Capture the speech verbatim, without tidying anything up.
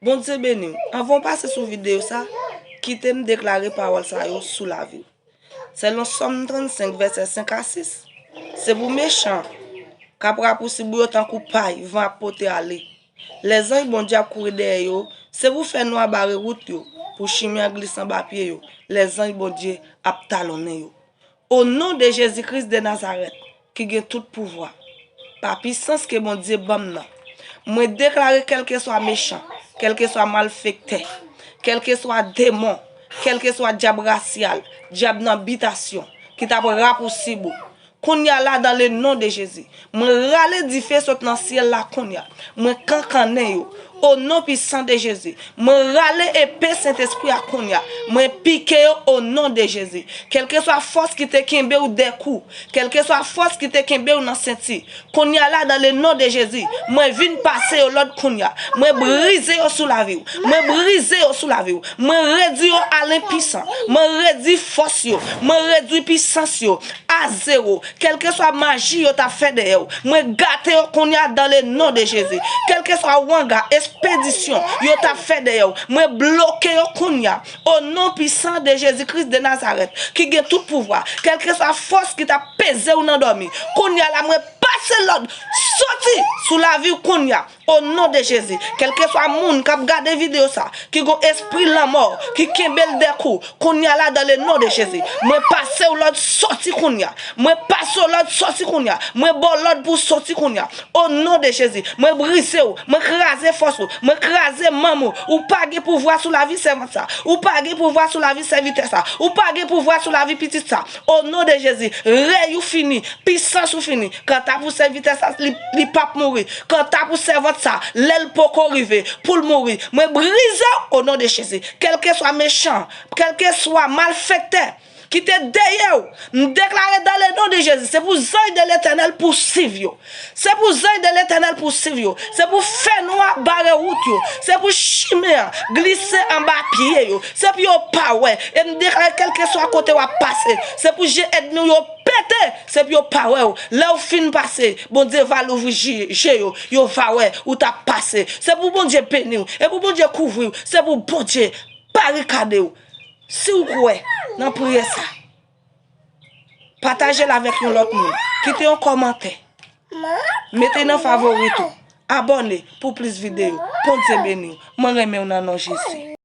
Bondye beni w. Anvan w pase sou videyo sa, kite m deklare pawòl sa yo sou lavi w. Selon Sòm trannsenk, vèsè senk a sis, se pou mechan k ap rapousib yo tankou pay van ap pote ale. Lèzanj Bondye ap kouri dèyè yo, se pou fè nwa bare wout yo, pou chimen an glise anba pye yo. Lèzanj Bondye ap talonnen yo. O non de Jezi Kris de Nazarèt, ki gen tout pouvwa, pa pisans ke Bondye ban m nan, mwen deklare kèlkeswa mechan, kèlkeswa malfektè, kèlkeswa demon, kèlkeswa dyab rasyal, dyab nan bitasyon, ki t ap rapousib ou, kounye a la, dans le nom de Jésus, mwen rale dife sot nan syèl la kounye a. Mwen kankannen yo. O non pisan de Jezi, mwen rale epe Sentespri a kounye a. Mwen pike yo o non de Jezi. Kèlkeswa fòs ki te kenbe w dèkou, kèlkeswa fòs ki te kenbe w nan senti, kounye a la, dans le nom de Jezi, mwen vin pase yo lòd kounye a. Mwen brize yo sou lavi w. Mwen brize yo sou lavi w. Mwen redwi yo a lenpisan. Mwen redwi fòs yo. Mwen redwi pisans yo a zewo. Kèlkeswa maji yo t ap fè dèyè w, mwen gate yo kounye a dans le nom de Jésus. Kèlkeswa wanga, espedisyon yo t ap fè dèyè w, mwen bloke yo kounye a. O non pisan de Jezi Kris de Nazarèt, ki gen tout pouvwa, kèlkeswa fòs ki t ap peze w nan dòmi, kounye a la, mwen pase lòd, soti sou lavi w kounye a. O non de Jezi, kèlkeswa moun k ap gade videyo sa, ki gon espri lanmò, ki kenbe l dèkou, kounye a la, dans le nom de Jésus, mwen pase w lòd soti kounye a. Mwen pase w lòd soti kounye a. Mwen ba w lòd pou w soti kounye a. O non de Jezi, mwen brize w, mwen kraze fòs ou, mwen kraze manm ou. Ou pa gen pouvwa sou lavi sèvant sa. Ou pa gen pouvwa sou lavi sèvitè sa. Ou pa gen pouvwa sou lavi pitit sa. O non de Jezi, rèy ou fini, pisans ou fini. Kanta pou sèvitè sa, li, li p ap mouri. Kanta pou sèvant sa, lè l poko rive pou l mouri, mwen brize w o non de Jezi. Kèlkeswa mechan, kèlkeswa malfektè ki te dèyè w, m deklare dans le nom de Jésus, se pou zanj de Letènèl pousuiv yo. Se pou zanj de Letènèl pousuiv yo. Se pou fènwa bare wout yo. Se pou chimen an glise anba pye yo. Se pou yo pa wè. E m deklare kèlkeswa kote w ap pase, se pou je ènmi w yo pete. Se pou yo pa wè w. Lè w fin pase, Bondye va louvri je, je yo. Yo va wè ou t ap pase. Se pou Bondye beni w. E pou Bondye kouvri w. Se pou Bondye barikade w. Si w kwè nan priyè sa, pataje l avèk yon lòt moun. Kite yon kòmantè. Mete nan favori tou. Abòne pou plis videyo. Bondye beni w. Mwen renmen w nan non Jezi.